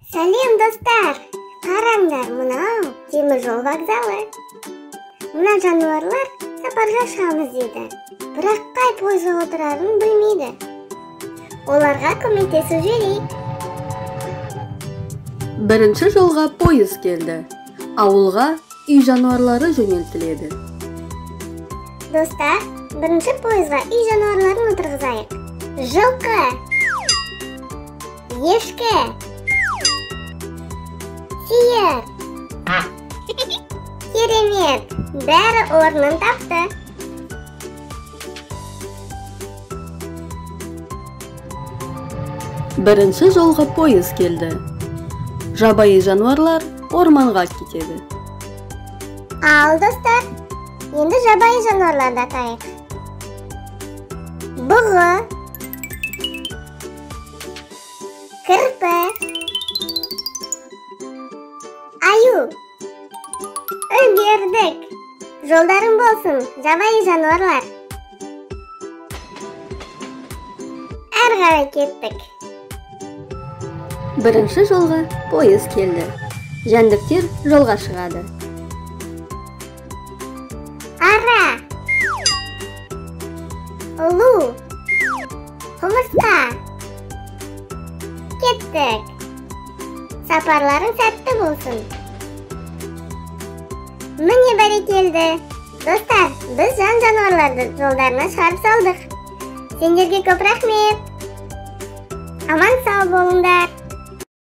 Сәлем, достар! Қараңдар, мынау темір жол вокзалы. Мына жануарлар сапарға шығамыз дейді. Бірақ қай пойызға отырарын білмейді. Оларға көмектесіп жіберейік. Бірінші жолға пойыз келді. Ауылға үй жануарлары жөнелтіледі. Достар, бірінші пойызға үй жануарларын отырғызайық. Жылқы, ешкі, сиыр. Керемет, бәрі орнын тапты. Бірінші жолға пойыз келді. Жабайы жануарлар орманға кетеді. Ал, достар, енді жабайы жануарларды атайық. Бұғы, кірпі, аю. Үлгердік. Жолдарың болсын, жабайы жануарлар. Әрі қарай кеттік. Бірінші жолға пойыз келді. Жәндіктер жолға шығады. Ара, ұлу, құмырсқа. Кеттік. Сапарларың сәтті болсын. Міне бәрекелді. Достар, біз жан-жануарларды жолдарына шығарып салдық. Сендерге көп рахмет. Аман сау болыңдар.